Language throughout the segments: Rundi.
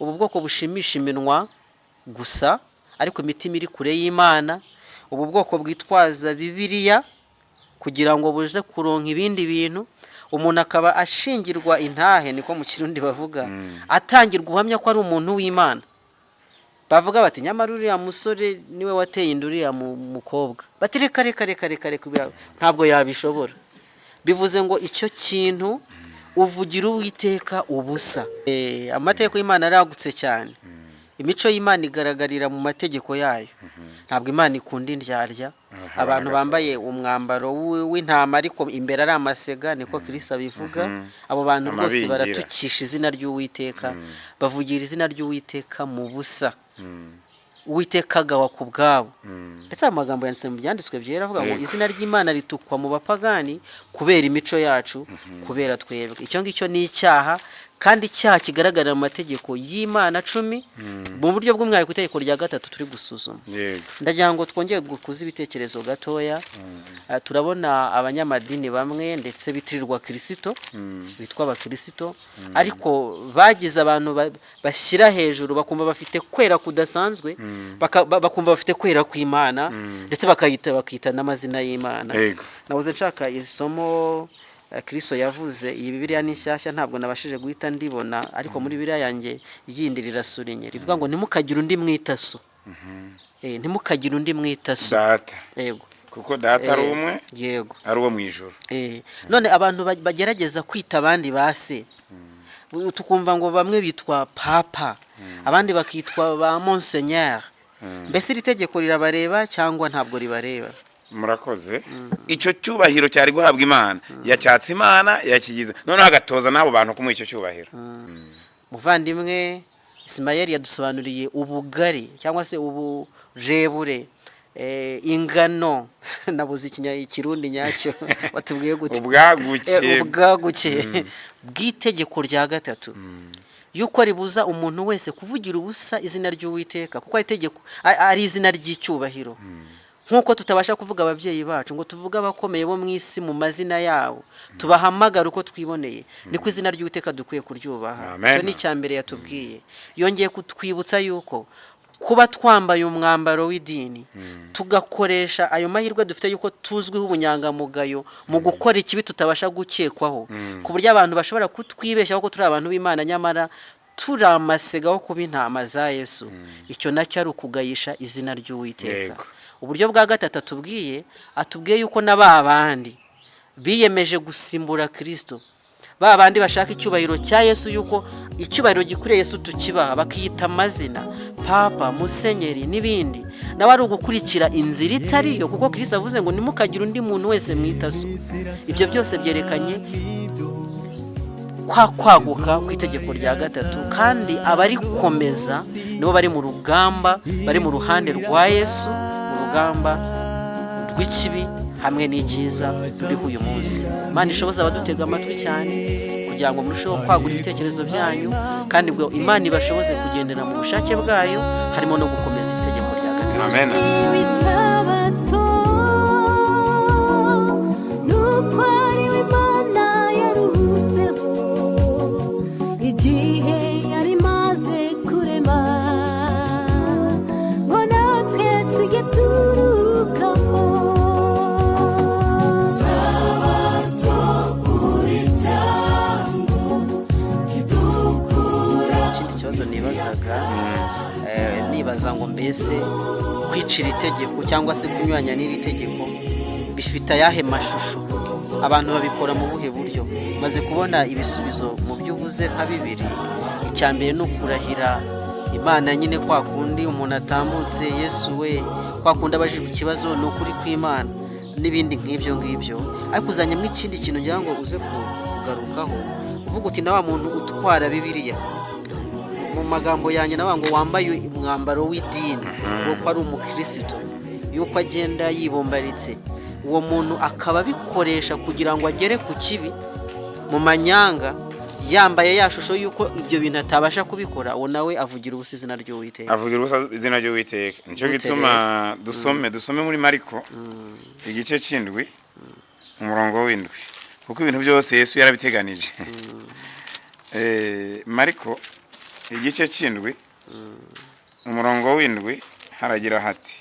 Ubu bwoko bushimisha iminwa gusa ariko imitima iri kure y'Imana, ubu bwoko bwitwaza Bibiliya kugira ngo buze kuronka ibindi bintu, umuntu akaba ashingirwa intahe, niko mu Kirundi bavuga, atangirwa ubuhamya ko ari umuntu w'Imana. Bavuga bati: "Nyamara uriya musore niwe wateye inda uriya mukobwa." Bati: "Reka, reka, reka, reka, reka, ntabwo yabishobora." Bivuze ngo icyo kintu uvugira Uwiteka ubusa. Amategeko y'Imana aragutse cyane. Imico y'Imana igaragarira mu mategeko yayo. Ntabwo Imana ikunda indyarya, abantu gato. bambaye umwambaro w'intama ariko imbere ari amasega, niko Kirisi abivuga. Abo bantu rwose Amabingira. baratukisha izina ry'Uwiteka, bavugira izina ry'Uwiteka mu busa. Uwiteka agawa ku bwabo. Ndetse aya magambo yanditse mu Byanditswe Byera, avuga ngo izina ry'Imana ritukwa mu bapagani kubera imico yacu, kubera twebwe. Icyo ngicyo ni icyaha, kandi icyaha kigaragarira mu mategeko y'Imana 10, mu buryo bw'umwihariko itegeko rya gatatu turi gusuzuma. Ndagira ngo twongere gukuza ibitekerezo gatoya. Turabona abanyamadini bamwe ndetse bitirirwa Kirisito, bitwa abakirisito, ariko bagize abantu bashyira hejuru, bakumva bafite kwera kudasanzwe, bakumva bafite kwera kw'Imana, ndetse bakayita bakita n'amazina y'Imana. Nabuze nshaka isomo Kristo yavuze. Iyi Bibiliya ni nshyashya, ntabwo nabashije guhita ndibona, ariko muri Bibiliya yanjye yindi rirasurinye, rivuga ngo: "Ntimukagire undi mwita so." Ntimukagire undi mwita so. Data. Yego. Kuko Data ari umwe, ari uwo mu ijuru. None abantu bagerageza kwita abandi ba se, tukumva ngo bamwe bitwa papa, abandi bakitwa ba monseigneur, mbese iri tegeko rirabareba cyangwa ntabwo ribareba? Murakoze. Icyo cyubahiro cyari guhabwa Imana, yacyatse Imana, yakigize, noneho agatoza n'abo bantu kumuha icyo cyubahiro. Muvandimwe Isimayeli yadusobanuriye ubugari cyangwa se uburebure, ingano, nabuze ikirundi nyacyo, watubwiye gute? Ubwaguke. Ubwaguke bw'itegeko rya gatatu, yuko ribuza umuntu wese kuvugira ubusa izina ry'Uwiteka, kuko ari itegeko, ari izina ry'icyubahiro. Nk'uko tutabasha kuvuga ababyeyi bacu, ngo tuvuge abakomeye bo mu isi mu mazina yabo, tubahamagara uko twiboneye, niko izina ry'Uwiteka dukwiye kuryubaha. Amen. Icyo ni icya mbere yatubwiye. Yongeye kutwibutsa yuko kuba twambaye umwambaro w'idini, tugakoresha ayo mahirwe dufite yuko tuzwiho ubunyangamugayo mu gukora ikibi tutabasha gukekwaho, ku buryo abantu bashobora kutwibeshyaho ko turi abantu b'Imana, nyamara turi amasega wo kuba intama za Yesu, icyo nacyo ari ukugayisha izina ry'Uwiteka. Uburyo bwa gatatu atubwiye yuko na ba bandi biyemeje gusimbura Kirisito, ba bandi bashaka icyubahiro cya Yesu, yuko icyubahiro gikwiriye Yesu tukibaha, bakiyita amazina, papa, musenyeri n'ibindi, nawe ari ugukurikira inzira itari yo, kuko Kirisito avuze ngo: "Ntimukagire undi muntu wese mwita so." Ibyo byose byerekanye kwa kwaguka ku itegeko rya gatatu, kandi abarikomeza nibo bari mu rugamba, bari mu ruhande rwa Yesu, mu rugamba rw'ikibi hamwe n'icyiza turiho uyu munsi. Imana ishoboza abadutega amatwi cyane kugira ngo murusheho kwagura ibitekerezo byanyu, kandi ngo Imana ibashoboze kugendera mu bushake bwayo, harimo no gukomeza iri tegeko rya gatatu. Amen. Isabato nuko ariwe Imana yaruhutseho igihe yari imaze kurema, ngo natwe tujye turukamo. Sabato uri cyangwa kidukura. Ikindi kibazo nibazaga, nibaza ngo mbese kwicira itegeko cyangwa se kunyuranya n'iri tegeko bifite ayahe mashusho? Abantu babikora mu buhe buryo? Maze kubona ibisubizo mu byo uvuze nka bibiri. Icya mbere ni ukurahira Imana nyine, kwa kundi umuntu atambutse, "Yesu we," kwa kundi abajijwe ikibazo, "Ni ukuri kw'Imana," n'ibindi nk'ibyo ngibyo. Ariko uzanyemo ikindi kintu ngira ngo uze kugarukaho, uvuga uti na wa muntu utwara Bibiliya, mu magambo yanjye nawe ngo wambaye umwambaro w'idini, kuko ari umukristo, yuko agenda yibombaritse, uwo muntu akaba abikoresha kugira ngo agere ku kibi mu manyanga, yambaye ya shusho y'uko ibyo bintu atabasha kubikora, uwo nawe avugira ubusa izina ry'Uwiteka. Avugira ubusa izina ry'Uwiteka. Nicyo Gute? gituma dusome muri Mariko igice c'indwi, umurongo w'indwi, kuko ibintu byose Yesu yarabiteganije. Mariko Igice cy'indwi, umurongo w'indwi, haragira hati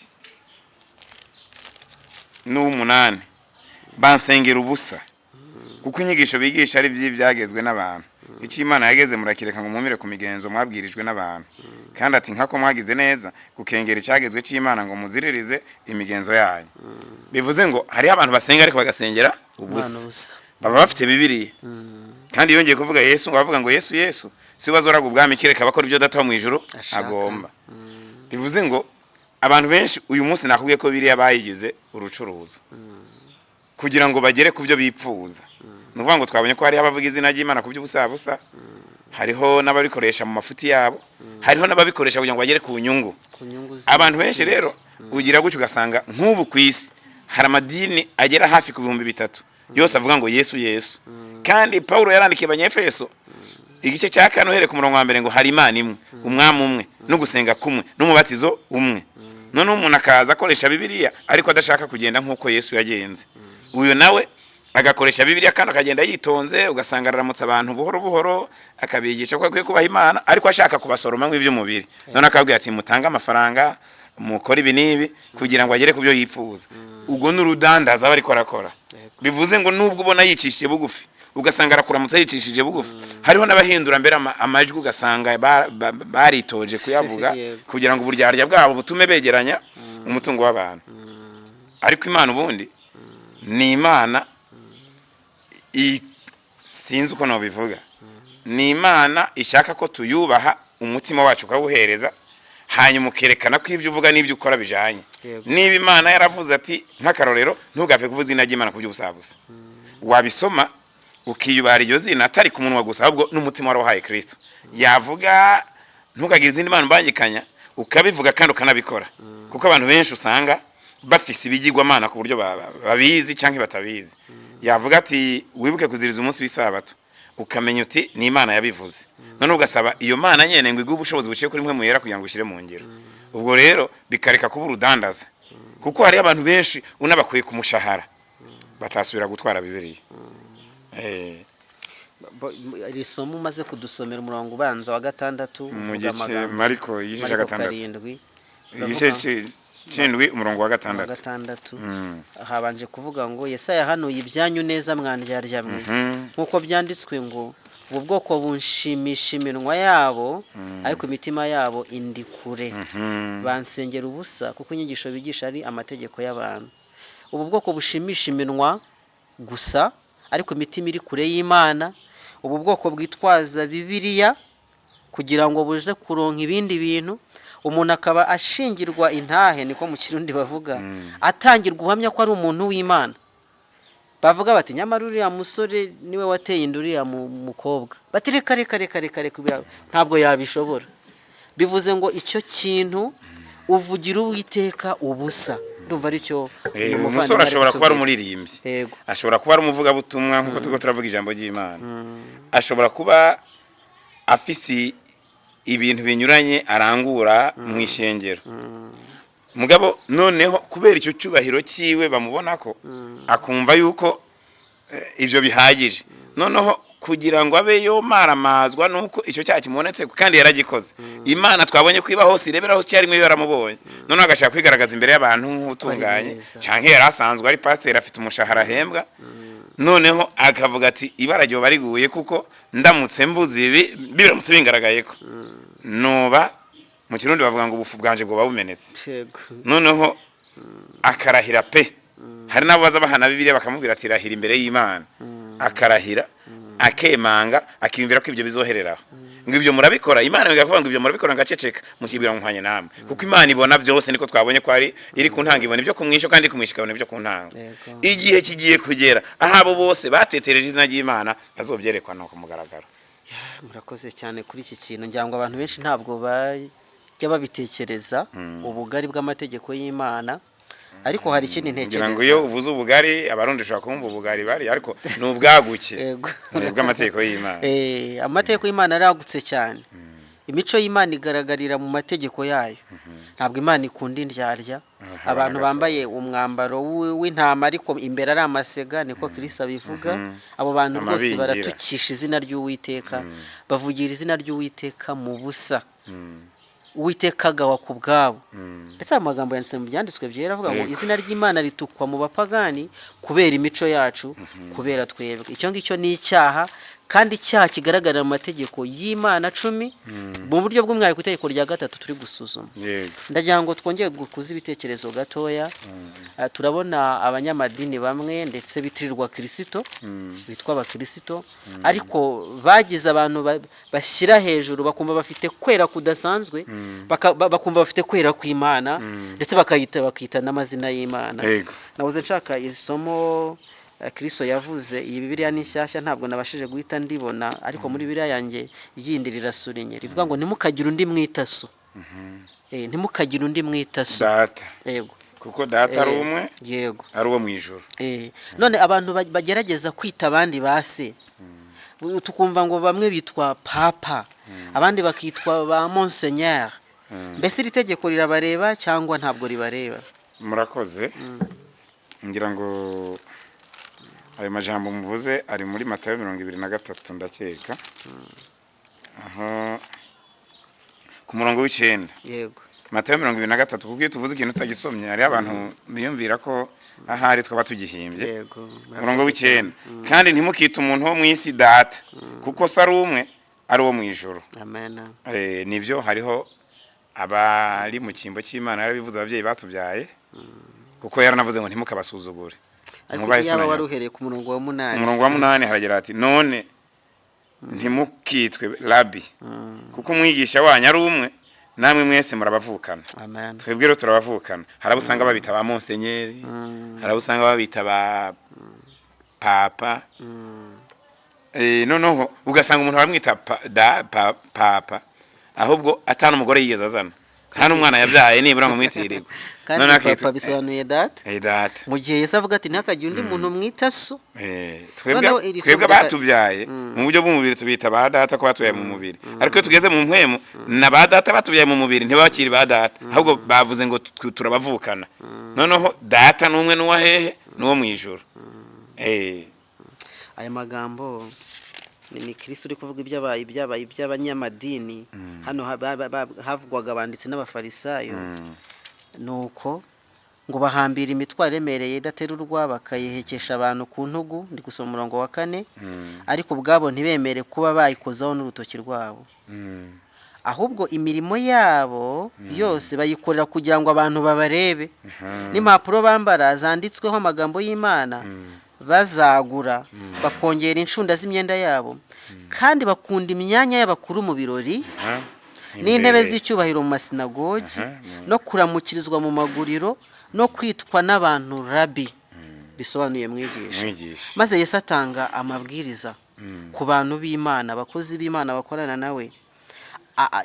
n'uw'umunani: "Bansengera ubusa, kuko inyigisho bigisha ari iby'ibyagezwe n'abantu. Icyo Imana yageze murakireka ngo mwumire ku migenzo mwabwirijwe n'abantu." Kandi ati: "Nkako mwagize neza gukengera icyagezwe cy'Imana ngo muziririze imigenzo yayo." Bivuze ngo hariho abantu basenga ariko bagasengera Imana ubusa. Ubusa. Baba bafite Bibiliya, kandi yongeye kuvuga Yesu, ngo bavuga ngo "Yesu, Yesu", si we azoraga ubwami kereka abakora ibyo Data wo mu ijuru ashaka. Agomba. Bivuze ngo abantu benshi uyu munsi, nakubwiye ko biriya bayigize urucuruzo kugira ngo bagere ku byo bipfuza. Ni ukuvuga ngo twabonye ko hariho abavuga izina ry'Imana ku by'ubusabusa, hariho n'ababikoresha mu mafuti yabo, hariho n'ababikoresha kugira ngo bagere ku nyungu. Ku nyungu Abantu benshi rero ugira gutyo ugasanga nk'ubu ku isi hari amadini agera hafi ku 3000 yose avuga ngo "Yesu, Yesu". Kandi Paul yarandikiye Abanyefeso igice cya 4 uhereye ku murongo wa mbere ngo hari Imana imwe, Umwami umwe, no gusenga kumwe, n'umubatizo umwe. Noneho umuntu akaza akoresha Bibiliya ariko adashaka kugenda nk'uko Yesu yagenze. Uyu nawe agakoresha Bibiliya kandi akagenda yitonze, ugasanga araramutsa abantu buhoro buhoro, akabigisha ko akwiye kubaha Imana, ariko ashaka kubasoroma nk'iby'umubiri. None akabwira ati: "Mutange amafaranga, mukore ibi n'ibi", kugira ngo agere ku byo yifuza. Ubwo ni urudandaza aba ariko arakora. Bivuze ngo nubwo ubona yicishije bugufi, ugasanga arakuramutsa yicishije bugufi, hariho n'abahindura mbere amajwi, ugasanga baritoje kuyavuga kugira ngo uburyarya bwabo butume begeranya umutungo w'abantu. Ariko Imana ubundi ni Imana sinzi uko nabivuga, ni Imana ishaka ko tuyubaha, umutima wacu ukawuhereza, hanyuma ukerekana ko ibyo uvuga n'ibyo ukora bijanye. Niba Imana yaravuze ati, nk'akarorero, "Ntugapfe kuvuza izina ry'Imana ku by'ubusabusa", wabisoma ukiyubara iryo zina atari ku munwa gusa, ahubwo n'umutima wari wahaye Kristo. Yavuga "Ntugagire izindi mana umbangikanya", ukabivuga kandi ukanabikora, kuko abantu benshi usanga bafise ibigirwamana ku buryo babizi cyangwa batabizi. Yavuga ati "Wibuke kuziriza umunsi w'isabato", ukamenya uti ni Imana yabivuze. None ugasaba iyo Mana nyene ngo iguhe ubushobozi buciye kuri mwe muyera kugira ngo ushyire mu ngiro. Ubwo rero bikareka kuba urudandaza, kuko hariho abantu benshi unabakuye ku mushahara batasubira gutwara Bibiliya. Iri somo umaze kudusomera, umurongo ubanza wa gatandatu, Mu uvuga gice amagambo Mariko igice cya Mariko 6. 7. Igice uravuga c'indwi, umurongo wa wa 6. 6. Habanje kuvuga ngo: "Yesaya yahanuye ibyanyu neza, mwandyarya mwe, nk'uko byanditswe ngo: 'Ubu bwoko bunshimisha iminwa yabo, ariko imitima yabo indi kure. Bansengera ubusa, kuko inyigisho bigisha ari amategeko y'abantu.'" Ubu bwoko bushimisha iminwa gusa, ariko imitima iri kure y'Imana. Ubu bwoko bwitwaza Bibiliya kugira ngo buze kuronka ibindi bintu. Umuntu akaba ashingirwa intahe, niko mu Kirundi bavuga, atangirwa ubuhamya ko ari umuntu w'Imana. Bavuga bati: "Nyamara uriya musore niwe wateye inda uriya mukobwa." Bati: "Reka, reka, reka, reka, reka, ntabwo yabishobora." Bivuze ngo icyo kintu uvugira Uwiteka ubusa. Ndumva aricyo uyu muvandimwe Umusore ari ashobora kuba ari kutubwira. umuririmbyi, ashobora kuba ari umuvugabutumwa nk'uko turiko turavuga ijambo ry'Imana, ashobora kuba afise ibintu binyuranye arangura mu ishengero. Mugabo noneho kubera icyo cyubahiro cyiwe bamubona ko akumva yuko ibyo bihagije, noneho kugira ngo abe yomaramazwa nuko icyo cyaha kimubonetse kandi yaragikoze. Imana twabonye ko iba hose, irebera hose icyarimwe, iyo yaramubonye, noneho agashaka kwigaragaza imbere y'abantu nk'utunganye, mwiza. Canke yari asanzwe ari pasiteri, afite umushahara ahembwa, noneho akavuga ati: "Ibara ryoba riguye, kuko ndamutse mvuze ibi, biramutse bingaragaye ko noba", mu Kirundi bavuga ngo "ubufu bwanje bwoba bumenetse". Noneho akarahira pe. Hari n'abo baza bahana Bibiliya bakamubwira ati: "Rahira imbere y'Imana", akarahira, akemanga, akiyumvira ko ibyo bizohereraho. Ngo "Ibyo murabikora", Imana yongera kuvuga ngo "Ibyo murabikora ngaceceka, mukibwira ngo nkwanye namwe", kuko Imana ibona byose. Niko twabonye ko ari iri ku ntango ibona ibyo kumwisho, kandi kumwisho ikabona ibyo ku ntango. Igihe kigiye kugera aho abo bose batetereje izina ry'Imana bazobyerekwa no ku mugaragaro. Murakoze cyane kuri iki kintu. Ngira ngo abantu benshi ntabwo bajya babitekereza, ubugari bw'amategeko y'Imana. Ariko hari ikindi Ngira ngo ntekereza. iyo uvuze ubugari, Abarundi ushobora kumva ubugari bari, ariko ni ubwaguke bw'amategeko y'Imana. Amategeko y'Imana aragutse cyane. Imico y'Imana igaragarira mu mategeko yayo. Ntabwo Imana ikunda indyarya. Aha, Abantu gato. bambaye umwambaro w'intama ariko imbere ari amasega, niko Kirisi abivuga. Abo bantu rwose Amabingira. baratukisha izina ry'Uwiteka, bavugira izina ry'Uwiteka mu busa. Uwiteka agawa ku bwabo. Ndetse aya magambo yanditse mu byanditswe byera avuga ngo izina ry'Imana ritukwa mu bapagani kubera imico yacu, kubera twebwe. Icyo ngicyo ni icyaha, kandi icyaha kigaragarira mu mategeko y'Imana 10, mu buryo bw'umwihariko itegeko rya gatatu turi gusuzuma. Ndagira ngo twongere gukuza ibitekerezo gatoya. Turabona abanyamadini bamwe ndetse bitirirwa Kirisito, bitwa abakirisito, ariko bagize abantu bashyira hejuru, bakumva bafite kwera kudasanzwe, bakumva bafite kwera kw'Imana, ndetse bakayita bakita n'amazina y'Imana. Nabuze nshaka isomo Kristo yavuze. Iyi Bibiliya ni nshyashya, ntabwo nabashije guhita ndibona, ariko muri Bibiliya yanjye yindi rirasurinye, rivuga ngo ntimukagire undi mwita so. Ntimukagire undi mwita so. Data. Yego. Kuko data ari umwe, ari uwo mu ijuru. None abantu bagerageza kwita abandi ba se, tukumva ngo bamwe bitwa papa, abandi bakitwa ba monseigneur, mbese iri tegeko rirabareba cyangwa ntabwo ribareba? Murakoze. Ngira ngo ayo majambo muvuze ari muri Matayo 23, ndakeka, aho ku murongo w'9. Matayo 23, kuko iyo tuvuze ikintu utagisomye hariho abantu biyumvira ko ahari twaba tugihimbye. Umurongo w'9: "Kandi ntimukite umuntu wo mu isi data, kuko se ari umwe, ari uwo mu ijuru." Amen. Nibyo, hariho abari mu cyimbo cy'Imana, yarabivuze, ababyeyi batubyaye, kuko yaranavuze ngo ntimukabasuzugure. Ariko Mwubahe so iyaba na wari nyoko. uhereye ku murongo wa 8. Umurongo wa 8 haragira ati: "None ntimukitwe rabi, kuko umwigisha wanyu ari umwe, namwe mwese murabavukana." Amen. Twebwe rero turabavukana. Hari abo usanga babita ba monsenyeri, hari abo usanga babita ba papa. Noneho ugasanga umuntu baramwita papa, ahubwo atana umugore yigeze azana, nta n'umwana yabyaye nibura ngo mwitirirwe. Kandi Noneho papa akitwa bisobanuye data, data. mu gihe Yesu avuga ati ntihakagire undi muntu mwita so. Twebwe Noneho iri twebwe somo batubyaye mu buryo bw'umubiri tubita ba data ko batubyaye mu mubiri, ariko iyo tugeze mu mpwemu na ba data batubyaye mu mubiri ntibakiri ba data, ahubwo bavuze ngo turabavukana. Noneho data n'umwe, n'uwa hehe? N'uwo mu ijuru. Aya magambo ni Kristo uri kuvuga ibyabaye iby'abanyamadini. Hano havugwaga abanditsi n'abafarisayo. Nuko ngo bahambira imitwaro iremereye idaterurwa, bakayihekesha abantu ku ntugu. Ndi gusoma umurongo wa 4. Ariko ubwabo ntibemere kuba bayikozaho n'urutoki rwabo. Ahubwo imirimo yabo yose bayikorera kugira ngo abantu babarebe. N'impapuro bambara zanditsweho amagambo y'Imana bazagura, bakongera inshunda z'imyenda yabo. Kandi bakunda imyanya y'abakuru mu birori, n'intebe Imbere. z'icyubahiro mu masinagogi, no kuramukirizwa mu maguriro, no kwitwa n'abantu rabi, bisobanuye mwigisha. Mwigisha. Maze Yesu atanga amabwiriza ku bantu b'Imana, abakozi b'Imana bakorana nawe,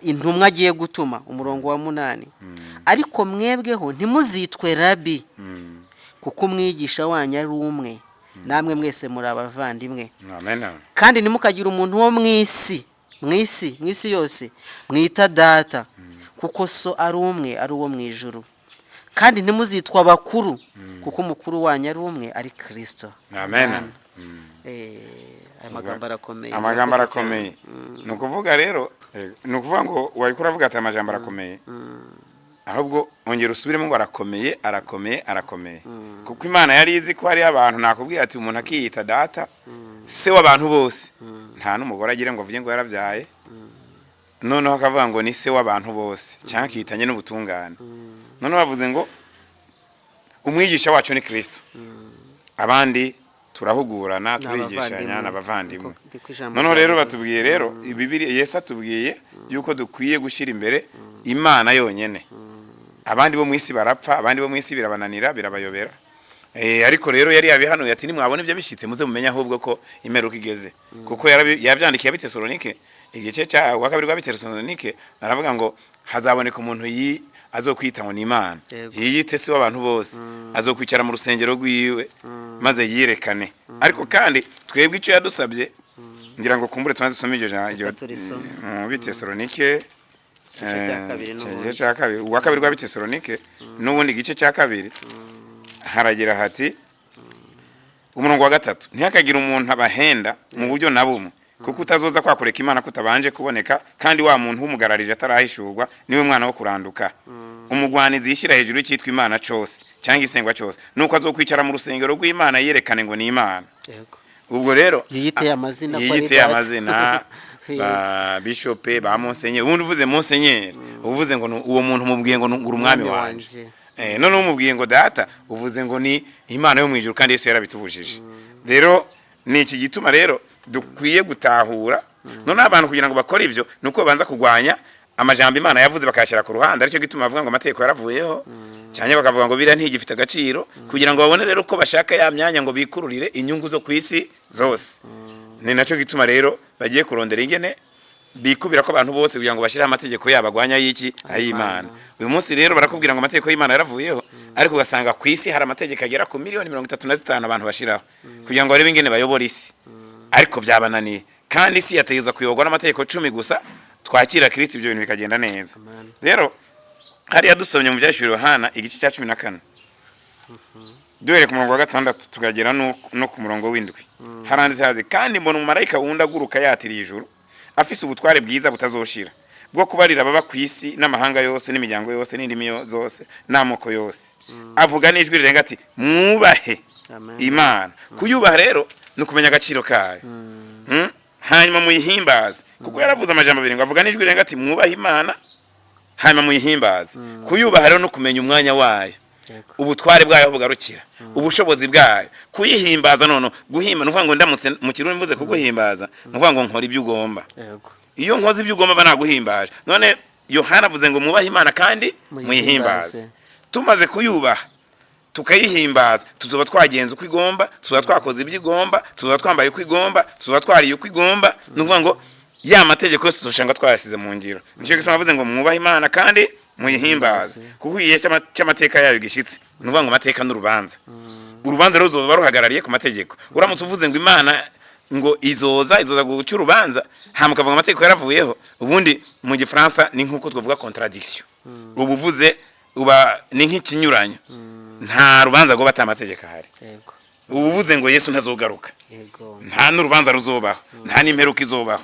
intumwa agiye gutuma. Umurongo wa 8: "Ariko mwebweho ntimuzitwe rabi, kuko umwigisha wanyu ari umwe, namwe mwese muri abavandimwe. Amen. Kandi ntimukagire umuntu wo mu isi yose mwita data, kuko so ari umwe, ari uwo mu ijuru. Kandi ntimuzitwa abakuru, kuko umukuru wanyu ari umwe, ari Kirisito." Amen. Aya magambo arakomeye. Amagambo Murakoze cyane. arakomeye. Ni ukuvuga rero, ni ukuvuga ngo wari kuravuga ati amajambo arakomeye, ahubwo ongera usubiremo ngo arakomeye, arakomeye, arakomeye, kuko Imana yari izi ko hariyo abantu, nakubwiye ati umuntu akiyita data, se w'abantu bose, nta n'umugore agira ngo avuge ngo yarabyaye, noneho akavuga ngo ni se w'abantu bose, cyangwa akiyitanye n'ubutungane. Noneho bavuze ngo umwigisha wacu ni Kirisito, abandi turahugurana, turigishanya, n'abavandimwe. Niko ijambo Noneho rero ryabivuze. batubwiye rero, Bibiliya, Yesu atubwiye yuko dukwiye gushyira imbere Imana yonyene. Abandi bo mu isi barapfa, abandi bo mu isi birabananira, birabayobera. Ariko rero yari yabihanuye ati nimwabona ibyo bishyitse, muze mumenye ahubwo ko imperuka igeze, kuko yabyandikiye abitesalonike, igice cya wa kabiri rwa Bitesalonike, aravuga ngo hazaboneka umuntu azokwita ngo ni Imana, yiyite se w'abantu bose, azokwicara mu rusengero rwiwe maze yirekane. Ariko kandi twebwe icyo yadusabye, ngira ngo kumbure tumaze dusome iryo Reka turisome. Mu Bitesalonike Igice cya kabiri n'ubundi. Igice cya kabiri, uwa kabiri rw'Abitesalonike n'ubundi igice cya kabiri, haragira hati, umurongo wa 3: "Ntihakagire umuntu abahenda mu buryo na bumwe, kuko utazoza kwakureka Imana kutabanje kuboneka, kandi wa muntu w'umugararije atarahishurwa, niwe mwana wo kuranduka, umugwanizi yishyira hejuru y'icyitwa Imana cose cyangwa isengwa cose, nuko azokwicara mu rusengero rw'Imana yerekane ngo ni Imana." Ubwo rero Yiyiteye amazina ko ari yiyiteye data. amazina, ba bishope, ba monsenyeri. Ubundi uvuze monsenyeri, uvuze ngo uwo muntu umubwiye ngo uri umwami Umwami wanje. wanje. None umubwiye ngo data, uvuze ngo ni Imana yo mu ijuru, kandi Yesu yarabitubujije. Rero ni iki gituma rero dukwiye gutahura none abantu kugira ngo bakore ibyo, ni uko babanza kurwanya amajambo Imana yavuze, bakayashyira ku ruhande. Aricyo gituma bavuga ngo amategeko yaravuyeho, cyangwa bakavuga ngo biriya ntigifite agaciro, kugira ngo babone rero uko bashaka ya myanya, ngo bikururire inyungu zo ku isi zose. Ni nacyo gituma rero bagiye kurondera ingene bikubira ko abantu bose, kugira ngo bashireho amategeko yabo agwanya y'iki? Ay'Imana. Uyu munsi rero barakubwira ngo amategeko y'Imana yaravuyeho, ariko ugasanga ku isi hari amategeko agera ku miliyoni 35 abantu bashiraho kugira ngo barebe ingene bayobora isi, ariko byabananiye. Kandi isi yategeza kuyoborwa n'amategeko 10 gusa. Twakira Kristo, ibyo bintu bikagenda neza. Amen. Rero hariya dusomye mu Byahishuriwe Yohana igice cya 14, duhereye ku murongo wa 6 tukagera no ku murongo w'7, haranditse hazi: "Kandi mbona umumarayika wundi aguruka yatiriye ijuru, afise ubutware bwiza butazoshira bwo kubarira ababa ku isi n'amahanga yose n'imiryango yose n'indimi zose n'amoko yose, avuga n'ijwi rirenga ati: 'Mwubahe Amen. Imana.'" Kuyubaha rero ni ukumenya agaciro kayo. Hanyuma muyihimbaze, kuko yaravuze amajambo abiri ngo avuga n'ijwi rirenga ati: "Mwubahe Imana, hanyuma muyihimbaze." Kuyubaha rero no kumenya umwanya wayo, ubutware bwayo aho bugarukira, ubushobozi bwayo. Kuyihimbaza none, guhimba ni ukuvuga ngo ndamutse mu Kirundi mvuze kuguhimbaza, ni ukuvuga ngo nkora ibyo ugomba. Iyo nkoze ibyo ugomba, mba naguhimbaje. None Yohana avuze ngo mwubahe Imana kandi muyihimbaze. Muyihimbaze. Tumaze kuyubaha tukayihimbaza, tuzoba twagenza uko igomba, tuzoba twakoze ibyo igomba, tuzoba twambaye uko igomba, tuzoba twariye uko igomba. Ni ukuvuga ngo ya mategeko yose tuzoshanga twayasize mu ngiro. Nicyo gituma avuze ngo mwubahe Imana kandi muyihimbaze, kuko igihe cy'amateka yayo gishitse. Ni ukuvuga ngo amateka n'urubanza, urubanza ruzoba ruhagarariye ku mategeko. Uramutse uvuze ngo Imana ngo izoza guca urubanza, hama ukavuga amategeko yaravuyeho, ubundi mu Gifaransa ni nk'uko twavuga contradiction, uba uvuze uba ni nk'ikinyuranyo. Nta rubanza rwoba ata amategeko ahari. Uba uvuze ngo Yesu ntazogaruka, nta n'urubanza ruzobaho, nta n'imperuka izobaho.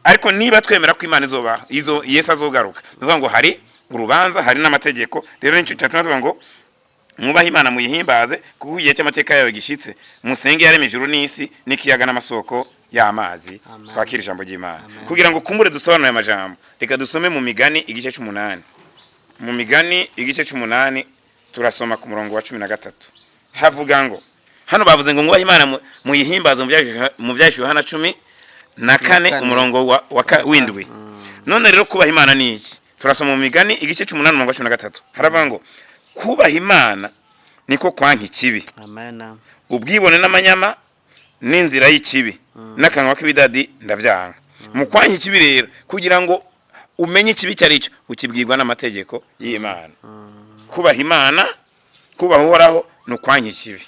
Ariko niba twemera ko Imana izobaho, izo Yesu azogaruka, ni ukuvuga ngo hari urubanza, hari n'amategeko. Rero nicyo cyatuma tuvuga ngo mwubahe Imana muyihimbaze, kuko igihe cy'amateka yayo gishitse. Musenge yaremye ijuru n'isi n'ikiyaga n'amasoko y'amazi. Amen. Twakira ijambo ry'Imana. Amen. Kugira ngo kumbure dusobanure amajambo, reka dusome mu Migani igice c'8. Mu Migani igice c'8, turasoma ku murongo wa 13. Havuga ngo, hano bavuze ngo mwubahe Imana muyihimbaze mu Byahishuriwe Yohana 14, kane. umurongo wa 7. None rero kubaha Imana ni iki? Turasoma mu Migani igice c'8, umurongo wa 13. Haravuga ngo: "Kubaha Imana niko kwanka ikibi, Amen. ubwibone n'amanyama n'inzira y'ikibi n'akanwa k'ibidadi ndavyanga." Mu kwanka ikibi rero, kugira ngo umenye ikibi icyo ari cyo, ukibwirwa n'amategeko y'Imana. Kubaha Imana, kubaha Uhoraho, ni ukwanka ikibi,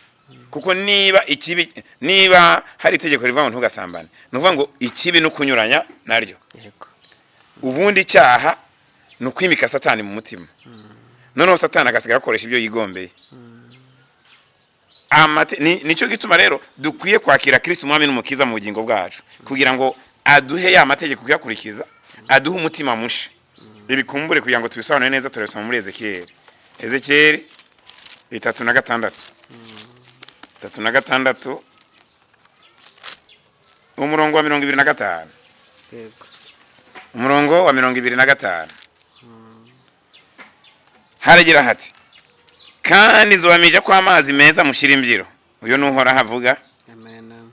kuko niba ikibi, niba hari itegeko rivuga ngo ntugasambane, ni ukuvuga ngo ikibi ni ukunyuranya naryo. Ubundi icyaha ni ukwimika Satani mu mutima, noneho Satani agasigara akoresha ibyo yigombeye. Nicyo gituma rero dukwiye kwakira Kristo Umwami n'Umukiza mu bugingo bwacu, kugira ngo aduhe ya mategeko kuyakurikiza, aduhe umutima musha. Ibikumbure kugira ngo tubisobanure neza, turabisoma muri Ezekiyeli, Ezekiyeli 36, 36, umurongo wa 25. Umurongo wa 25 haragira hati: "Kandi nzobamija ko amazi meza mushira imbyiro." Uyo n'Uhoraho avuga. Amen.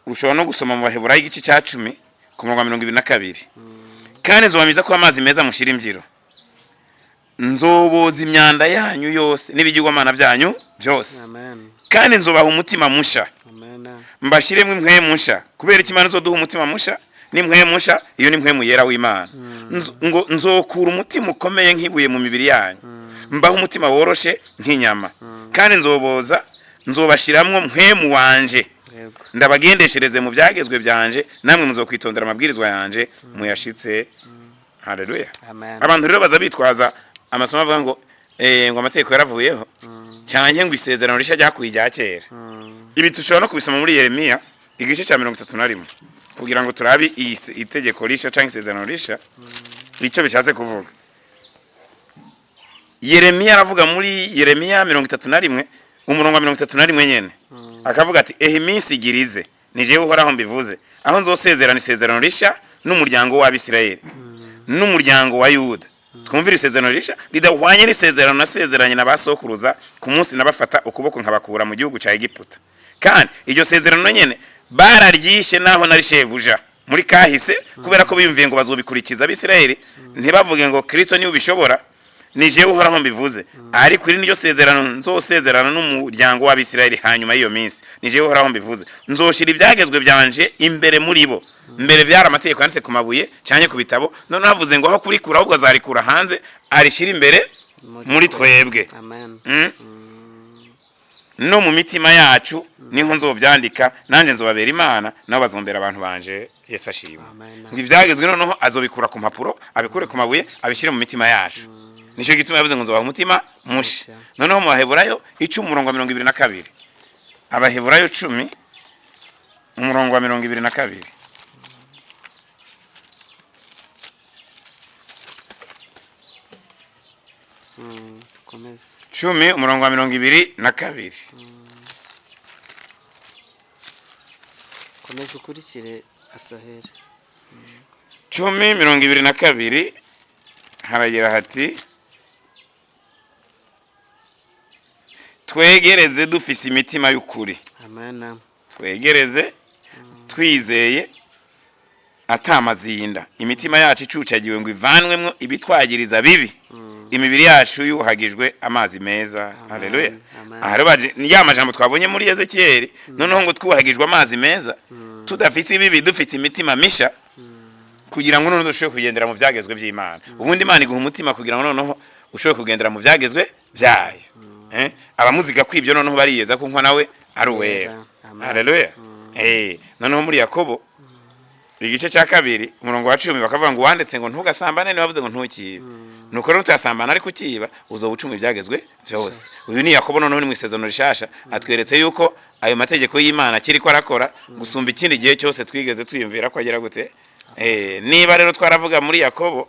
Ushobora no gusoma mu Baheburayo igice cya 10, ku murongo wa 22: "Kandi nzobamiza ko amazi meza mushira imbyiro, nzoboza imyanda yanyu yose n'ibigirwamana byanyu byose, Amen. kandi nzobaha umutima musha, Amen. mbashiremo impwemu nsha." Kubera iki Imana izoduha umutima musha n'impwemu nsha? Iyo ni impwemu yera w'Imana. Ngo nzokura umutima ukomeye nk'ibuye mu mibiri yanyu, mbaho umutima woroshe nk'inyama, kandi nzoboza, nzobashiramwo mpwemu wanje. Ndabagendeshereze mu byagezwe byanje, namwe muzokwitondera amabwirizwa yanje muyashitse. Haleluya. Amen. Abantu rero baza bitwaza amasomo avuga ngo ngo amategeko yaravuyeho, cyangwa ngo isezerano rishya ryakuye irya kera. Ibi dushobora no kubisoma muri Yeremiya igice cya 31, kugira ngo turabe iyi itegeko rishya cyangwa isezerano rishya icyo bishatse kuvuga. Yeremiya aravuga muri Yeremiya 31, umurongo wa 31 nyene, akavuga ati: "Ehe, iminsi igirize, ni jewe Uhoraho mbivuze, aho nzosezerana isezerano rishya n'umuryango w'Abisirayeli n'umuryango wa Yuda. Twumvire isezerano rishya ridahwanye n'isezerano nasezeranye na ba sokuruza ku munsi nabafata ukuboko nkabakura mu gihugu cya Egiputa. Kandi iryo sezerano nyene bararyishe naho nari shebuja muri kahise, kubera ko biyumviye ngo bazobikurikiza. Abisirayeli ntibavuge ngo Kristo niwe ubishobora. Ni jewe Uhoraho mbivuze. Ariko iri niryo sezerano nzosezerana n'umuryango w'Abisirayeli hanyuma y'iyo minsi, ni jewe Uhoraho mbivuze: nzoshira ibyagezwe byanje imbere muri bo." Mbere byari amategeko yanditse ku mabuye cyangwa ku bitabo, noneho havuze ngo aho kurikura ahubwo azarikura hanze, arishyira imbere muri twebwe. Amen. No mu mitima yacu niho nzobyandika, nanjye nzobabera Imana, nabo bazombera abantu banje. Yesu ashimwe. Amen. Ngo ibyagezwe noneho azobikura ku mpapuro, abikure ku mabuye, abishyire mu mitima yacu. Nicyo gituma yavuze ngo nzobaha umutima musha. Musha. Noneho mu Baheburayo 10, umurongo wa 22, Abaheburayo 10, umurongo wa 22. Dukomeze. 10, umurongo wa 22. Komeza ukurikire, Asaheli. 10, 22, haragira hati: "Twegereze dufise imitima y'ukuri." Amen. Twegereze twizeye atamazinda, imitima yacu icucagiwe ngo ivanwemwo ibitwagiriza bibi, imibiri yacu yuhagijwe amazi meza. Haleluya. Amen. Aha rero baje ni ya majambo twabonye muri Ezekiyeli. Noneho ngo twuhagijwe amazi meza, tudafite ibibi, dufite imitima misha, kugira ngo noneho dushobore kugendera mu byagezwe by'Imana. Ubundi Imana iguha umutima kugira ngo noneho ushobore kugendera mu byagezwe byayo. Abamuziga kwibyo noneho bariyeza ko nawe ari uwera. Amen. Haleluya. Noneho muri Yakobo igice cya 2, umurongo wa 10, bakavuga ngo wanditse ngo ntugasambane, niba bavuze ngo ntukibe, nuko rero utasambana ariko ukiba, uzoba ucuma ibyagezwe byose. Uyu ni Yakobo. Noneho ni mu isezerano rishasha, atweretse yuko ayo mategeko y'Imana akiri ko arakora gusumba ikindi gihe cyose twigeze twiyumvira ko agira gute. Niba rero twaravuga muri Yakobo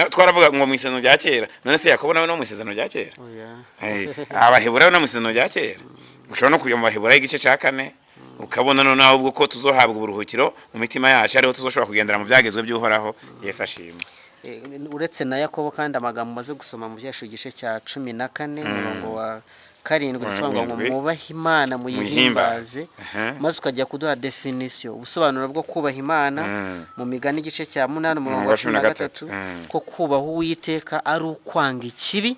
twaravuga ngo mu isezerano rya kera, none se Yakobo nawe no mu isezerano rya kera? Oya. Abaheburayo no mu isezerano rya kera. Ushobora no kujya mu Baheburayo igice cya 4, ukabona noneho ahubwo ko tuzohabwa uburuhukiro mu mitima yacu, ariho tuzoshobora kugendera mu byagezwe by'Uhoraho. Yesu ashimwe. Uretse na Yakobo kandi, amagambo umaze gusoma mu Byashu igice cya 14, umurongo wa 7, tuvuga ngo 7. mwubahe Imana, muyihimbaze. Aha. Maze ukajya kuduha definition, ubusobanuro bwo kubaha Imana, mu Migani igice cya 8, umurongo wa 13, ko kubaha Uwiteka ari ukwanga ikibi.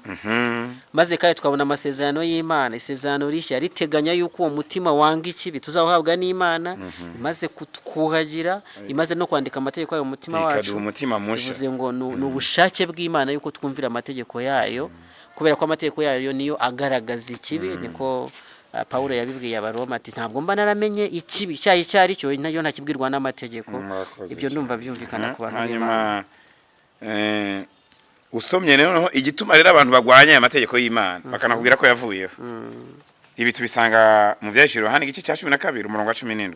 Maze kandi tukabona amasezerano y'Imana, isezerano rishya riteganya yuko uwo mutima wanga ikibi tuzawuhabwa n'Imana imaze kutwuhagira, imaze no kwandika amategeko yayo mu mutima wacu. Ikaduha umutima musha. Bivuze ngo ni ubushake bw'Imana yuko twumvira amategeko yayo, kubera ko amategeko yayo niyo agaragaza ikibi. Niko Pawulo yabibwiye Abaroma ati: "Ntabwo mba naramenye ikibi icyaha icyo ari cyo nayo ntakibwirwa n'amategeko." Murakoze Ibyo cyane. ndumva byumvikana ku bantu Hanyuma b'Imana. Usomye rero noneho igituma rero abantu bagwanya aya mategeko y'Imana, bakanakubwira ko yavuyeho, ibi tubisanga mu Byahishuriwe Yohana igice cya 12, umurongo wa 17.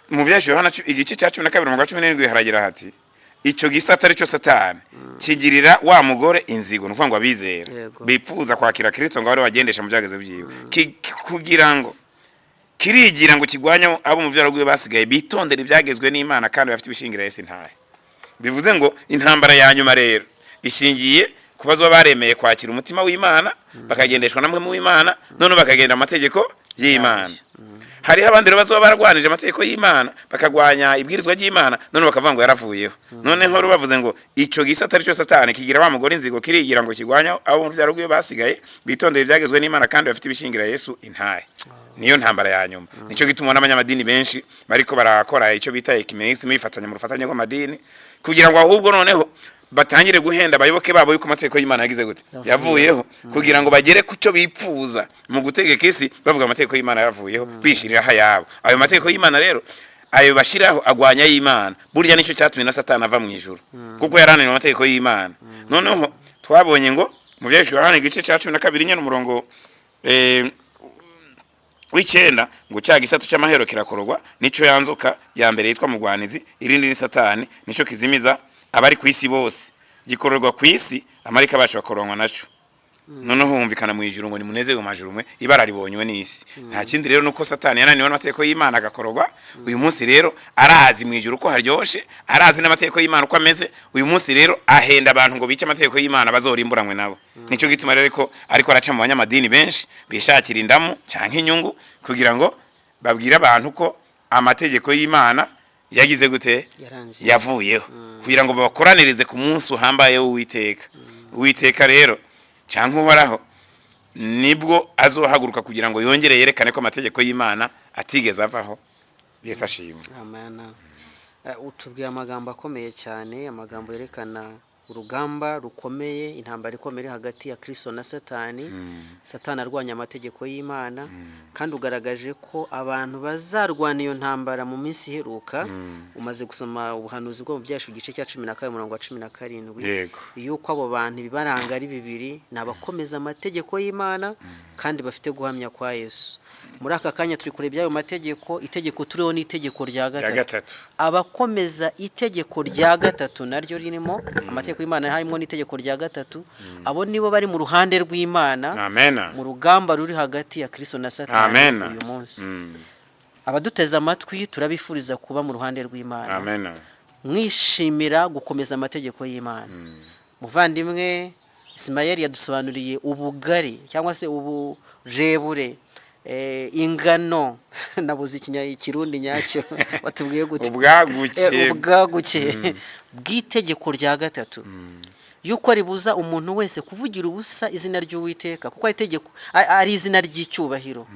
Mu Byahishuriwe Yohana igice cya 12, umurongo wa 17, haragira hati: "Icyo gisata ari cyo Satani kigirira wa mugore inzigo," ni ukuvuga ngo abizera bipfuza kwakira Kristo ngo abe bagendesha mu byagezo byiwe, kugira ngo kirigira ngo kigwanye abo mu byaro rwiwe basigaye bitondera ibyagezwe n'Imana kandi bafite ibishingira Yesu intahe. Bivuze ngo intambara ya nyuma rero ishingiye ku bazoba baremeye kwakira umutima w'Imana, bakagendeshwa namwe mu w'Imana, none bakagenda amategeko y'Imana. Hariho abandi rero bazoba barwanije amategeko y'Imana, bakagwanya ibwirizwa ry'Imana, none bakavuga ngo yaravuyeho. Noneho rero bavuze ngo icyo gisata ari cyo Satani kigira wa mugore inzigo, kirigira ngo kigwanya abo mu byaro rwiwe basigaye bitondeye ibyagezwe n'Imana kandi bafite ibishingira Yesu intahe. Niyo ntambara ya nyuma. Nicyo gituma n'abanyamadini benshi bariko barakora icyo bita ecumenisme, bifatanya mu rufatanye rw'amadini, kugira ngo ahubwo noneho Batangire guhenda abayoboke babo yuko amategeko y'Imana yagize gute? Yavuyeho, kugira ngo bagere ku cyo bipfuza mu gutegeka isi, bavuga amategeko y'Imana yaravuyeho, bishyiriraho ayabo. Ayo mategeko y'Imana rero, ayo bashiraho agwanya y'Imana. Burya nicyo cyatumye na Satani ava mu ijuru, kuko yarananiwe amategeko y'Imana. Noneho twabonye ngo mu Byahishuwe Yohana igice cya 12 nyine, umurongo w'icyenda, ngo cya gisatu cy'amahero kirakororwa, nico ya nzoka ya mbere yitwa Mugwanizi, irindi ni Satani, nico kizimiza abari ku isi bose. Gikororwa ku isi, amarika bacu bakoronwa naco. Noneho humvikana mu ijuru ngo nimunezerwe mu majuru mwe, ibara ribonywe n'isi. Nta kindi rero, nuko Satani yananiwe n'amategeko y'Imana agakororwa. Uyu munsi rero arazi mu ijuru ko haryoshe, arazi n'amategeko y'Imana uko ameze. Uyu munsi rero ahenda abantu ngo bice amategeko y'Imana, bazorimburanwe nabo. Nicyo gituma rero ariko araca mu banyamadini benshi bishakira indamu canke inyungu, kugira ngo babwire abantu ko amategeko y'Imana yagize gute? Yarangiye. Yavuyeho, kugira ngo babakoranirize ku munsi uhambaye w'Uwiteka. Uwiteka rero canke Uhoraho nibwo azohaguruka kugira ngo yongere yerekane ko amategeko y'Imana atigeze avaho. Yesu ashimwe. Amen. Utubwiye amagambo akomeye cyane, amagambo yerekana urugamba rukomeye, intambara ikomeye iri hagati ya Kristo na Satani, Satani arwanya amategeko y'Imana. Kandi ugaragaje ko abantu bazarwana iyo ntambara mu minsi iheruka. Umaze gusoma ubuhanuzi bwo mu Byahishuwe igice cya 12, umurongo wa 17, yuko abo bantu ibibaranga ari bibiri: ni abakomeza amategeko y'Imana kandi bafite guhamya kwa Yesu. Muri aka kanya turi kureba iby'ayo mategeko. Itegeko turiho ni itegeko rya rya gatatu. Gatatu. Abakomeza itegeko rya gatatu, naryo ririmo amategeko y'Imana, harimo n'itegeko rya gatatu, abo nibo bari mu ruhande rw'Imana Amena. mu rugamba ruri hagati ya Kristo na Satani Amena. uyu munsi. Abaduteze amatwi, turabifuriza kuba mu ruhande rw'Imana, Amena. mwishimira gukomeza amategeko y'Imana. Muvandimwe Isimayeli yadusobanuriye ubugari cyangwa se uburebure, ingano, nabuze ikirundi nyacyo, batubwiye gute? Ubwaguke. Ubwaguke bw'itegeko rya gatatu, yuko ribuza umuntu wese kuvugira ubusa izina ry'Uwiteka, kuko ari itegeko, ari izina ry'icyubahiro.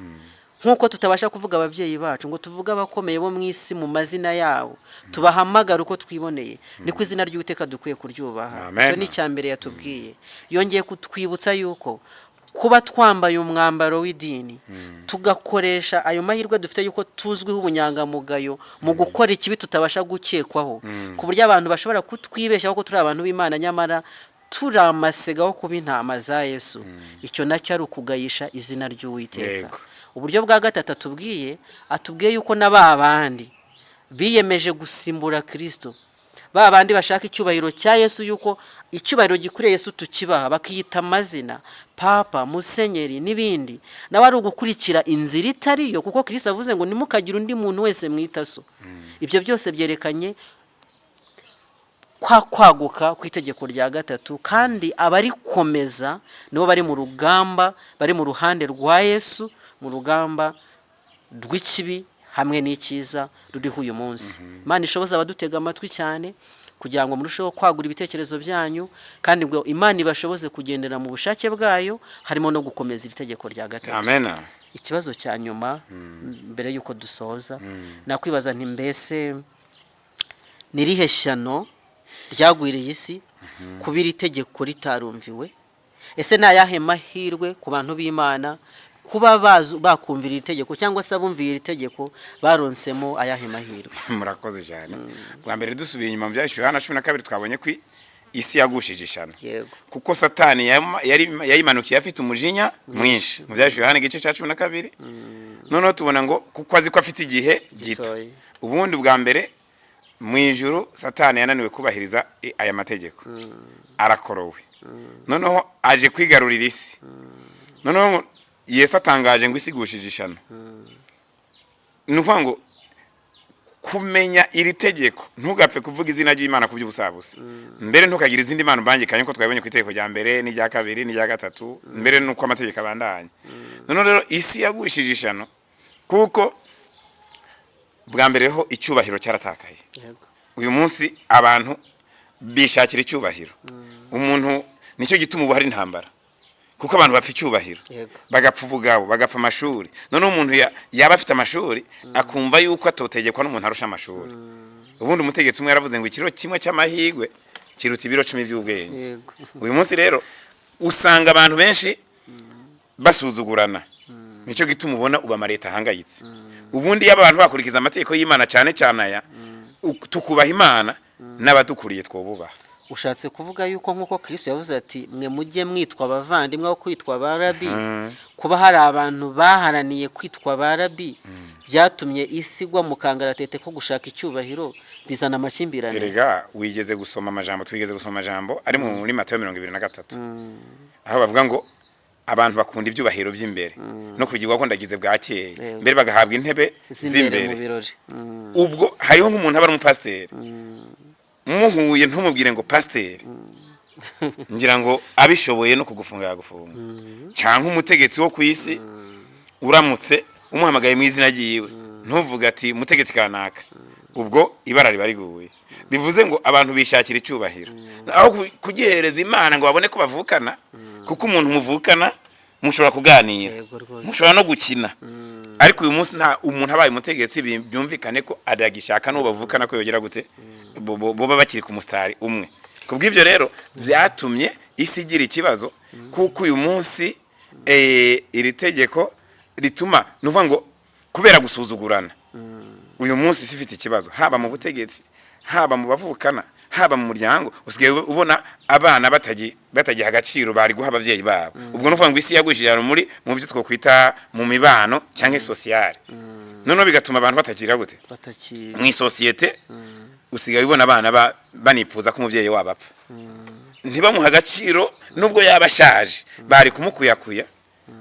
Nk'uko tutabasha kuvuga ababyeyi bacu, ngo tuvuge abakomeye bo mu isi mu mazina yabo, tubahamagara uko twiboneye, niko izina ry'Uwiteka dukwiye kuryubaha. Amen. Icyo ni icya mbere yatubwiye. Yongeye kutwibutsa yuko kuba twambaye umwambaro w'idini, tugakoresha ayo mahirwe dufite yuko tuzwiho ubunyangamugayo mu gukora ikibi tutabasha gukekwaho, ku buryo abantu bashobora kutwibeshyaho ko turi abantu b'Imana, nyamara turi amasega wo kuba intama za Yesu, icyo nacyo ari ukugayisha izina ry'Uwiteka. Uburyo bwa gatatu atubwiye yuko na ba bandi biyemeje gusimbura Kirisito, ba bandi bashaka icyubahiro cya Yesu, yuko icyubahiro gikwiriye Yesu tukibaha, bakiyita amazina, papa, musenyeri n'ibindi, nawe ari ugukurikira inzira itariyo, kuko Kirisito avuze ngo ntimukagire undi muntu wese mwita so. Ibyo byose byerekanye kwa kwaguka kw'itegeko rya gatatu, kandi abarikomeza nibo bari mu rugamba, bari mu ruhande rwa Yesu mu rugamba rw'ikibi hamwe n'icyiza ruriho uyu munsi. Imana ishoboza abadutega amatwi cyane kugira ngo murusheho kwagura ibitekerezo byanyu, kandi ngo Imana ibashoboze kugendera mu bushake bwayo, harimo no gukomeza iri tegeko rya gatatu. Amena. Ikibazo cya nyuma mbere y'uko dusoza, nakwibaza nti: mbese ni irihe shyano ryagwiriye isi kuba iri tegeko ritarumviwe? Ese ni ayahe mahirwe ku bantu b'Imana kuba bakumvira iri tegeko, cyangwa se abumviye iri tegeko baronsemo ayahe mahirwe? Murakoze cyane. Bwa mbere, dusubiye inyuma mu Byahishuwe Yohana 12, twabonye ko isi yagushije ishyano, kuko Satani yayimanukiye afite umujinya mwinshi, mu Byahishuwe Yohana igice cya 12. Noneho tubona ngo kuko azi ko afite igihe gito. Gitoya. Ubundi bwa mbere mu ijuru Satani yananiwe kubahiriza aya mategeko, arakorowe. Noneho aje kwigarurira isi. Noneho ngo Yesu atangaje ngo isi igushije ishyano. Ni ukuvuga ngo kumenya iri tegeko, ntugapfe kuvuga izina ry'Imana ku by'ubusabusa. Mbere ntukagire izindi mana ubangikanye, uko twabibonye ku itegeko rya mbere n'irya kabiri n'irya gatatu, mbere n'uko amategeko abandanya. Noneho rero isi yagushije ishyano, kuko bwa mbere ho icyubahiro cyaratakaye. Uyu munsi abantu bishakira icyubahiro. Umuntu, nicyo gituma ubu hari intambara, kuko abantu bapfa icyubahiro, bagapfa ubugabo, bagapfa amashuri. Noneho umuntu yaba afite amashuri, akumva yuko atotegekwa n'umuntu arusha amashuri. Ubundi umutegetsi umwe yaravuze ngo ikiro kimwe cy'amahirwe Kiruta ibiro 10 by'ubwenge. Uyu munsi rero usanga abantu benshi basuzugurana, nicyo gituma ubona ubu amaleta ahangayitse. Ubundi iyo abantu bakurikiza amategeko y'Imana, cyane cyane aya tukubaha Imana, n'abadukuriye twobubaha. Ushatse kuvuga yuko nk'uko Kristo yavuze ati: "Mwe mujye mwitwa abavandimwe aho kwitwa ba rabi", kuba hari abantu baharaniye kwitwa ba rabi byatumye isi igwa mu kangaratete ko gushaka icyubahiro, bizana amakimbirane. Erega wigeze gusoma amajambo, twigeze gusoma amajambo ari muri Matayo 23, aho bavuga ngo abantu bakunda ibyubahiro by'imbere no kugirwa ko ndagize bwakeye, mbere bagahabwa intebe z'imbere mu z'imbere. birori. Ubwo hariho nk'umuntu aba ari umupasiteri, muhuye ntumubwire ngo pasiteri, ngira ngo abishoboye no kugufunga yagufunga, cyangwa umutegetsi wo ku isi, uramutse umuhamagaye mu izina ryiwe ntuvuge ati umutegetsi kanaka, ubwo ibara riba riguye. Bivuze ngo abantu bishakira icyubahiro aho kugihereza Imana ngo babone ko bavukana, kuko umuntu muvukana mushobora kuganira, Yego rwose. mushobora no gukina. Ariko uyu munsi nta umuntu abaye umutegetsi, byumvikane ko adagishaka n'uwo bavukana ko yogera gute, boba bakiri ku musitari umwe. Kubw'ibyo rero byatumye isi igira ikibazo, kuko uyu munsi iri tegeko rituma, ni ukuvuga ngo kubera gusuzugurana, uyu munsi isi ifite ikibazo, haba mu butegetsi, haba mu bavukana, haba mu muryango. Usigaye ubona abana batagiha agaciro bari guha ababyeyi babo. Ubwo ni ukuvuga ngo isi yagwishije ahantu muri mu byo twokwita mu mibano cyangwa sociale, noneho bigatuma abantu batagira gute? Bataki Mu isosiyete usigaye ubona abana banipfuza ko umubyeyi wabo apfa, ntibamuhe agaciro nubwo yaba ashaje, bari kumukuyakuya.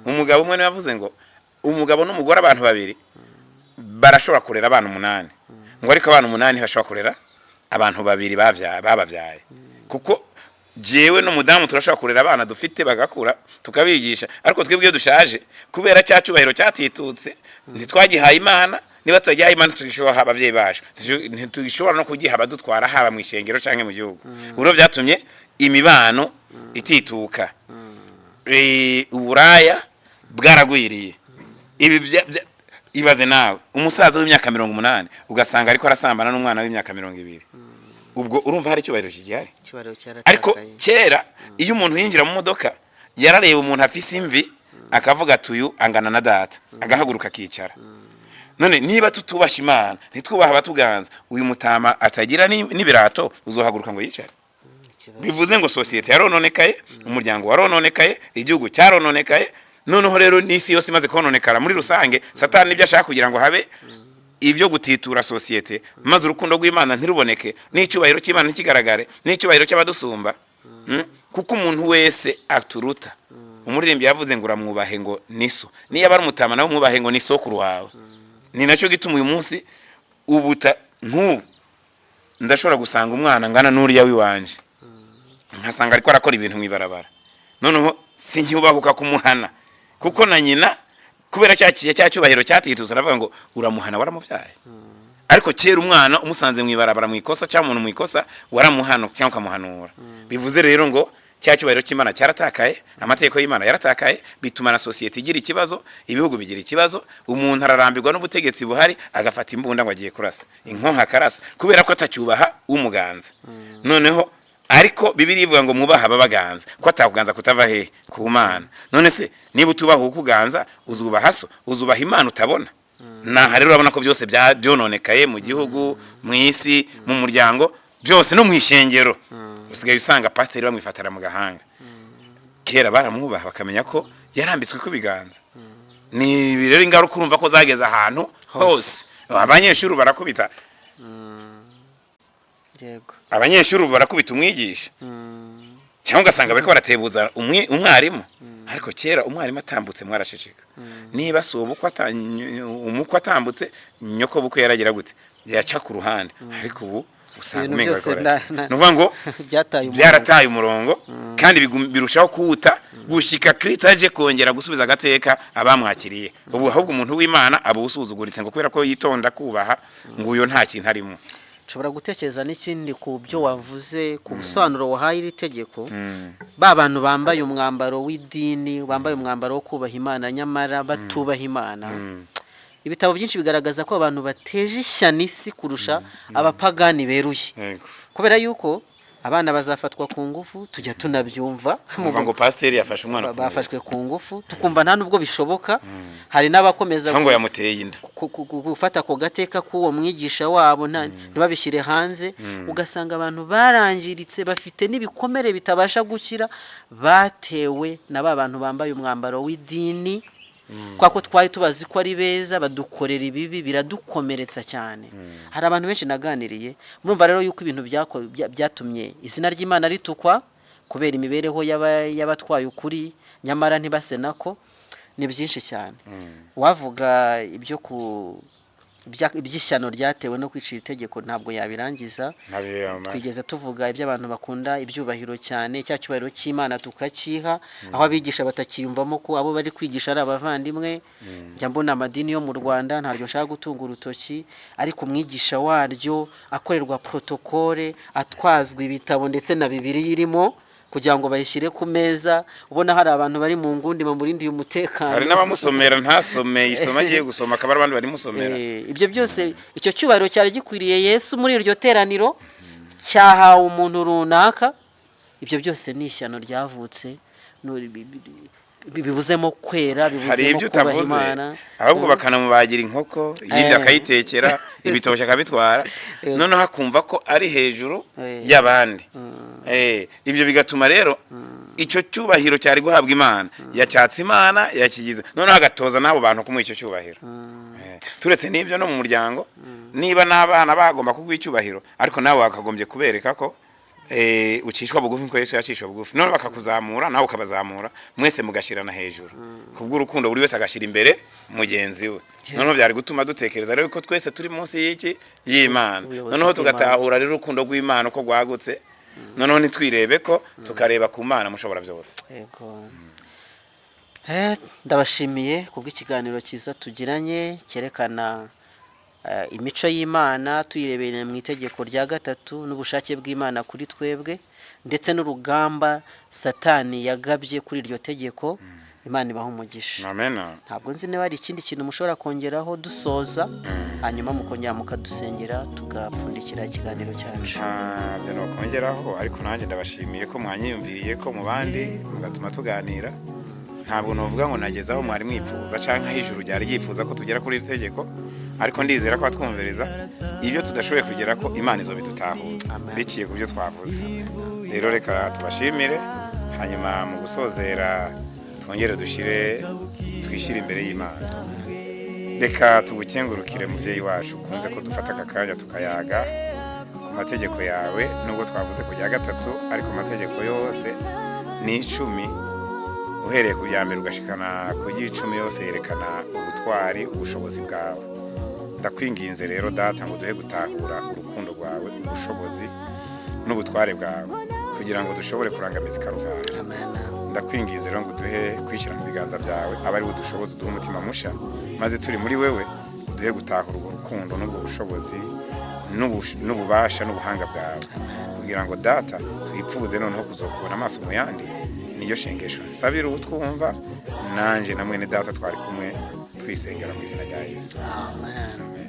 Umugabo umwe niwe yavuze ngo umugabo n'umugore, abantu babiri barashobora kurera abana umunani, ngo ariko abana umunani ntibashobora kurera abantu babiri bababyaye, kuko jewe n'umudamu turashobora kurera abana dufite bagakura, tukabigisha, ariko twebwe iyo dushaje, kubera cya cyubahiro cyatitutse, ntitwagihaye Imana. Niba tutagihaye Imana, tugishobora ababyeyi bacu, ntitugishobora no kugiha abadutwara, haba mu ishengero cyangwa mu gihugu. Ubwo byatumye imibano itituka. Uburaya bwaragwiriye. Ibi ibaze nawe umusaza w'imyaka 80 ugasanga ariko arasambana n'umwana w'imyaka 20. Ubwo urumva hari icyubahiro kigihari? Icyubahiro Ariko cyaratakaye. kera iyo umuntu yinjira mu modoka, yarareba umuntu afise imvi akavuga ati: "Uyu angana na data", agahaguruka akicara. None niba tutubasha Imana, ntitwubaha abatuganza, uyu mutama atagira n'ibirato uzohaguruka ngo yicare? Ikibazo. Bivuze ngo sosiyete yarononekaye, umuryango warononekaye, igihugu cyarononekaye, noneho rero n'isi yose imaze kononekara muri rusange. Satani nibyo ashaka, kugira ngo habe ibyo gutitura sosiyete, maze urukundo rw'Imana ntiruboneke, n'icyubahiro cy'Imana ntikigaragare, n'icyubahiro cy'abadusumba. Kuko umuntu wese aturuta, umuririmbyi yavuze ngo uramwubahe ngo niso, niyo aba ari umutama nawe umwubahe ngo ni sokuru wawe. Ni nacyo gituma uyu munsi ubuta nk'ubu ndashobora gusanga umwana angana n'uriya w'iwanje, nkasanga ariko arakora ibintu mu ibarabara, noneho sincyubahuka kumuhana, kuko na nyina kubera cya cya cyubahiro cyatitutse aravuga ngo uramuhana waramubyaye. Ariko kera umwana umusanze mu ibarabara mu ikosa, cyangwa umuntu mu ikosa, waramuhana cyangwa ukamuhanura. Bivuze rero ngo cya cyubahiro cy'Imana cyaratakaye, amategeko y'Imana yaratakaye, bituma na sosiyete igira ikibazo, ibihugu bigira ikibazo. Umuntu ararambirwa n'ubutegetsi buhari, agafata imbunda ngo agiye kurasa inkoha, akarasa kubera ko atacyubaha umuganza. Noneho ariko Bibiliya ivuga ngo mwubaha ababaganza, ko atakuganza kutava hehe? Ku Mana. None se niba utubaha ukuganza, uzubaha so? Uzubaha Imana utabona? Naha rero urabona ko byose byononekaye mu gihugu, mu isi, mu muryango, byose, no mu ishengero. Usigaye usanga pasiteri bamwifatira mu gahanga. Kera baramwubaha, bakamenya ko yarambitswe ku biganza. Ni ibi rero ingaruka urumva ko zageze ahantu hose. Abanyeshuri barakubita, abanyeshuri ubu barakubita umwigisha, cyangwa ugasanga bariko baratebuza umwarimu. Ariko kera umwarimu atambutse mwarashishika. Niba si ubukwe umukwe atambutse, nyoko bukwe yaragira gute? Yaca ku ruhande. Ariko ubu usanga Ibintu umenga byose bariko ni ukuvuga ngo byataye umurongo. Byarataye umurongo, kandi birushaho kuwuta gushika Kristo aje kongera gusubiza agateka abamwakiriye. Ubu ahubwo umuntu w'Imana aba usuzuguritse ngo kubera ko yitonda kubaha, ngo uyo nta kintu arimo. Nshobora gutekereza n'ikindi ku byo wavuze, ku busobanuro wahaye iri tegeko. Ba bantu bambaye umwambaro w'idini, bambaye umwambaro wo kubaha Imana nyamara batubaha Imana, ibitabo byinshi bigaragaza ko abantu bateje ishyano isi kurusha abapagani beruye, kubera yuko Abana bazafatwa ku ngufu, tujya tunabyumva. Umva ngo pasiteri yafashe umwana ku ngufu. Bafashwe ku ngufu, tukumva nta nubwo bishoboka. Hari n'abakomeza Cyangwa ngo yamuteye inda. gufata ako gateka k'uwo mwigisha wabo, ntibabishyire hanze. Ugasanga abantu barangiritse, bafite n'ibikomere bitabasha gukira, batewe na ba bantu bambaye umwambaro w'idini, kwa ko twari tubazi ko ari beza, badukorera ibibi, biradukomeretsa cyane. Hari abantu benshi naganiriye. Murumva rero yuko ibintu byatumye izina ry'Imana ritukwa kubera imibereho y'abatwaye ukuri nyamara ntibase nako, ni byinshi cyane. Wavuga ibyo ku iby'ishyano ryatewe no kwicira itegeko, ntabwo yabirangiza. Ntabiyamara. Twigeze tuvuga iby'abantu bakunda ibyubahiro cyane, cya cyubahiro cy'Imana tukakiha, aho abigisha batakiyumvamo ko abo bari kwigisha ari abavandimwe. Njya mbona amadini yo mu Rwanda, ntabwo nshaka gutunga urutoki, ariko umwigisha waryo akorerwa protokole, atwazwa ibitabo ndetse na Bibiliya irimo kugira ngo bayishyire ku meza, ubona hari abantu bari mu ngundi bamurindiye umutekano. Hari n'abamusomera ntasome, isoma agiye gusoma akaba ari abandi barimusomera. Ibyo byose, icyo cyubahiro cyari gikwiriye Yesu muri iryo teraniro cyahawe umuntu runaka. Ibyo byose ni ishyano ryavutse bibuzemo kwera, Hari bibuzemo ibyo kubaha utavuze. Imana. Ahubwo bakanamubagira inkoko, iyindi akayitekera, ibitoki akabitwara, noneho akumva ko ari hejuru y'abandi. Ibyo bigatuma rero icyo cyubahiro cyari guhabwa Imana yacyatse Imana yakigize, noneho agatoza n'abo bantu kumuha icyo cyubahiro. Turetse n'ibyo, no mu muryango, niba n'abana bagomba kuguha icyubahiro, ariko nawe wakagombye kubereka ko ucishwa bugufi nkuko Yesu yacishwa bugufi, none bakakuzamura nawe ukabazamura, mwese mugashirana hejuru kubw'urukundo, buri wese agashyira imbere mugenzi we. Noneho byari gutuma dutekereza rero ko twese turi munsi y'iki? Y'Imana. Ubuyobozi Noneho bw'Imana. tugatahura rero urukundo rw'Imana uko rwagutse, noneho ntitwirebe ko tukareba ku Mana mushobora byose. Yego. Ndabashimiye kubw'ikiganiro cyiza tugiranye cyerekana imico y'Imana tuyirebeye mu itegeko rya gatatu n'ubushake bw'Imana kuri twebwe, ndetse n'urugamba Satani yagabye kuri iryo tegeko. Imana ibaha umugisha. Amen. Ntabwo nzi niba hari ikindi kintu mushobora kongeraho dusoza, hanyuma mukongera mukadusengera, tugapfundikira ikiganiro cyacu. Ntabyo nokongeraho, ariko nanjye ndabashimiye ko mwanyiyumviriye ko mu bandi mugatuma tuganira. Ntabwo novuga ngo nageze aho mwari mwifuza canke aho ijuru ryari ryifuza ko tugera kuri iri tegeko, ariko ndizera ko batwumviriza ibyo tudashoboye kugera ko Imana izo bidutahuza Amen. biciye ku byo twavuze. Rero reka tubashimire, hanyuma mu gusozera twongere dushire twishyire imbere y'Imana. Reka tugukengurukire, mubyeyi wacu ukunze ko dufata aka kanya tukayaga ku mategeko yawe. Nubwo twavuze ku rya gatatu, ariko amategeko yose ni 10, uhereye ku rya mbere ugashikana ku ry'icumi, yose yerekana ubutwari, ubushobozi bwawe. Ndakwinginze rero Data ngo duhe gutahura urukundo rwawe, ubushobozi n'ubutware bwawe, kugira ngo dushobore kurangamiza Ikaruvari. Amen. Ndakwinginze rero ngo uduhe kwishyira mu biganza byawe, abe ari dushoboze, uduhe umutima musha, maze turi muri wewe uduhe gutahura urwo rukundo n'ubwo bushobozi n'ububasha n'ubuhanga bwawe, kugira ngo Data twipfuze noneho kuzokubona amaso mu yandi. Niyo shengesho nsabira utwumva, nanjye na mwene Data twari kumwe twisengera mu izina rya Yesu. Amen. Amen.